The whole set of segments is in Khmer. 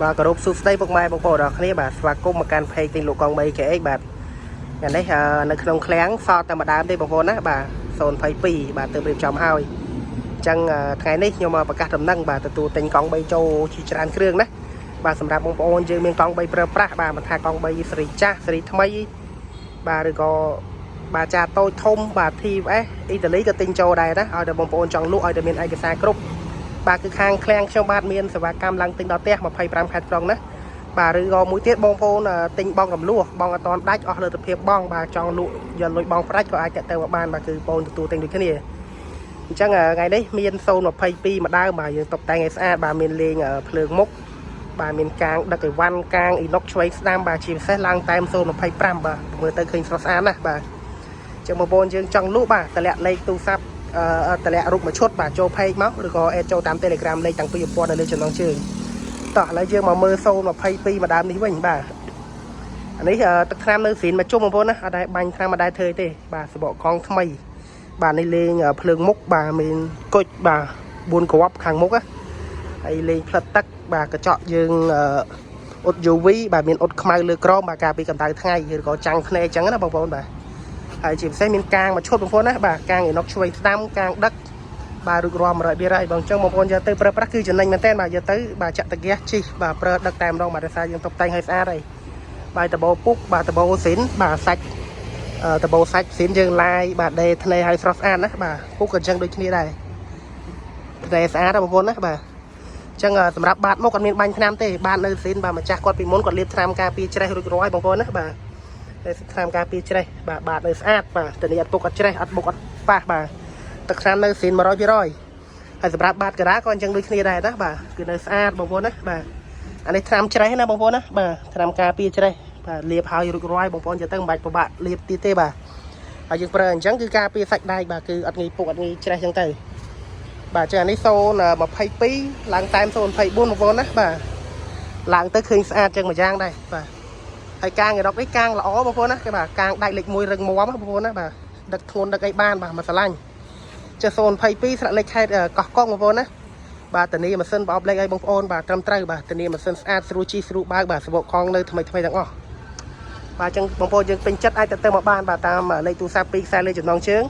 បាទគោរពសួស្តីពុកម៉ែបងប្អូនទាំងអស់គ្នាបាទស្វាគមន៍មកកាន់ page ទិញលក់កង់ 3KX បាទថ្ងៃនេះនៅក្នុងឃ្លាំងសល់តែម្ដើមទេបងប្អូនណាបាទ022បាទទើបរៀបចំហើយអញ្ចឹងថ្ងៃនេះខ្ញុំមកប្រកាសដំណឹងបាទទទួលទិញកង់3ចូលជាច្រើនគ្រឿងណាបាទសម្រាប់បងប្អូនយើងមានកង់3ប្រើប្រាស់បាទមិនថាកង់3សេរីចាស់សេរីថ្មីបាទឬក៏បាទចាតូចធំបាទ TVS អ៊ីតាលីក៏ទិញចូលដែរណាឲ្យតែបងប្អូនចង់លក់ឲ្យតែមានឯកសារគ្រប់ បាទគឺខាងឃ្លាំងខ្ញុំបាទមានសេវាកម្មឡើងទិញដល់ផ្ទះ25ខេត្តក្រុងណាបាទឬក៏មួយទៀតបងប្អូនទិញបងរំលោះបងអត់តន់ដាច់អស់លទ្ធភាពបងបាទចង់លក់យកលុយបងប្រាច់ក៏អាចតាក់ទៅមកបានបាទគឺបងទទួលទិញដូចគ្នាអញ្ចឹងថ្ងៃនេះមាន022ម្ដងបាទយើងតុបតែងឲ្យស្អាតបាទមានលេងភ្លើងមុខបាទមានកាងដឹកអីវ៉ាន់កាងអ៊ីណុកឆ្វេងស្ដាំបាទជាពិសេសឡើងតែម025បាទមើលទៅឃើញស្រស់ស្អាតណាស់បាទអញ្ចឹងបងប្អូនយើងចង់លក់បាទតម្លាក់លេខទូរស័ព្ទ តម្លាក់រូបមួយឈុតបាទចូល page មកឬក៏ add ចូលតាម Telegram លេខតាំងពីប្រព័ន្ធនៅលើចំណងជើងតោះឥឡូវយើងមកមើល022ម្ដើមនេះវិញបាទអានេះទឹកថ្នាំនៅស្រីនមកជុំបងប្អូនណាអត់ដែរបាញ់ថ្នាំអត់ដែរធ្វើទេបាទសបកកង់ថ្មីបាទនេះលេងភ្លើងមុខបាទមានគុជបាទ4គ្រាប់ខាងមុខណាហើយលេងផ្លិតទឹកបាទកញ្ចក់យើងអ៊ុត UV បាទមានអ៊ុតខ្មៅលើក្រមបាទការពីកម្ដៅថ្ងៃឬក៏ចាំងភ្នែកអញ្ចឹងណាបងប្អូនបាទហើយជាពិសេសមានកាងមួយឈុតបងប្អូនណាបាទកាងអ៊ីណុកឆ្វេងស្ដាំកាងដឹកបាទរួចរាល់100%បងអញ្ចឹងបងប្អូនយកទៅប្រើប្រាស់គឺចំណេញមែនតើបាទយកទៅបាទចាក់តាហ្គាសជីបាទប្រើដឹកតែម្ដងបាទដោយសារយើងតុបតែងឲ្យស្អាតហើយបាទដបោពុកបាទដបោស៊ីនបាទសាច់ដបោសាច់ស៊ីនយើងឡាយបាទដេធ្នេឲ្យស្រស់ស្អាតណាបាទពុកក៏អញ្ចឹងដូចគ្នាដែរធ្នេស្អាតណាបងប្អូនណាបាទអញ្ចឹងសម្រាប់បាតមុខអត់មានបាញ់ថ្នាំទេបាទនៅស៊ីនបាទម្ចាស់គាត់ពីមុនគាត់លាបថ្នាំការពារច្រេះរួចរាល់បងប្អូនណាបាទតែថ្នាំការពារច្រេះបាទបាតនៅស្អាតបាទតនេះអត់ពុកអត់ច្រេះអត់បុកអត់ប៉ះបាទទឹកថ្នាំនៅស៊ីន100%ហើយសម្រាប់បាតការាក៏អញ្ចឹងដូចគ្នាដែរណាបាទគឺនៅស្អាតបងប្អូនណាបាទអានេះថ្នាំច្រេះណាបងប្អូនណាបាទថ្នាំការពារច្រេះបាទលាបហើយរួចរាល់បងប្អូនយកទៅមិនបាច់ពិបាកលាបទៀតទេបាទហើយយើងប្រើអញ្ចឹងគឺការពារសាច់ដែកបាទគឺអត់ងាយពុកអត់ងាយច្រេះអញ្ចឹងទៅបាទចឹងអានេះ022ឡើងតែម024បងប្អូនណាបាទឡើងទៅឃើញស្អាតចឹងមួយយ៉ាងដែរបាទហើយកាងអេរ៉ុកនេះកាងល្អបងប្អូនណាគេបាទកាងដែកលេខ1រឹងមាំបងប្អូនណាបាទដឹកធ្ងន់ដឹកអីបានបាទមកស្រឡាញ់ចេះ022ស្រាក់លេខខេតកោះកុងបងប្អូនណាបាទធានាម៉ាស៊ីនប្រអប់លេខឲ្យបងប្អូនបាទត្រឹមត្រូវបាទធានាម៉ាស៊ីនស្អាតស្រួលជិះស្រួលបើកបាទសបកកង់នៅថ្មីថ្មីទាំងអស់បាទអញ្ចឹងបងប្អូនយើងពេញចិត្តអាចទៅទៅមកបានបាទតាមលេខទូរស័ព្ទពីរខ្សែលើចំណងជើង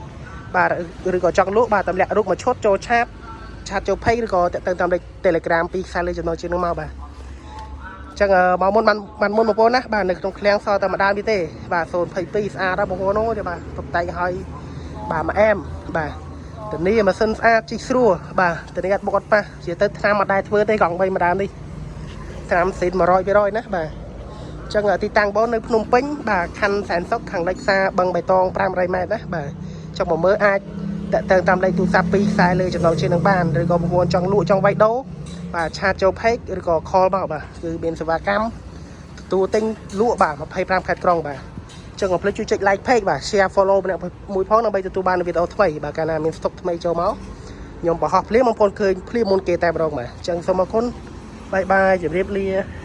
បាទឬក៏ចង់លក់បាទតម្លាក់រូបមួយឈុតចូល chat chat ចូល page ឬក៏តាក់ទងតាមលេខ Telegram ពីរខ្សែលើចំណងជើងនឹងមកបាទចឹងមកមុនបានបានមុនបងប្អូនណាបាទនៅក្នុងឃ្លាំងសល់តែម្ដងនេះទេបាទ022ស្អាតណាស់បងប្អូនអូយបាទតុបតែងឲ្យបាទមួយអែមបាទធានាម៉ាស៊ីនស្អាតជីកស្រួលបាទធានាអត់បុកអត់ប៉ះជាទៅថ្នាំអត់ដែរធ្វើទេកង់3ម្ដងនេះថ្នាំស៊ីន100%ណាបាទចឹងទីតាំងបងនៅភ្នំពេញបាទខណ្ឌសែនសុខខាងលិចផ្សារបឹងបៃតង500ម៉ែត្រណាបាទចង់មកមើលអាចតាក់ទងតាមលេខទូរស័ព្ទពីរខ្សែលើចំណងជើងនឹងបានឬក៏បងប្អូនចង់លក់ចង់វាយដូរបាទ chat ចូល page ឬក៏ call មកបាទគឺមានសេវាកម្មទទួលទិញលក់បាទ25ខេត្តក្រុងបាទចឹងកុំភ្លេចជួយចុច like page បាទ share follow ម្នាក់មួយផងដើម្បីទទួលបានវីដេអូថ្មីបាទកាលណាមាន stock ថ្មីចូលមកខ្ញុំបង្ហោះភ្លាមបងប្អូនឃើញភ្លាមមុនគេតែម្ដងបាទចឹងសូមអរគុណ bye bye ជម្រាបលា។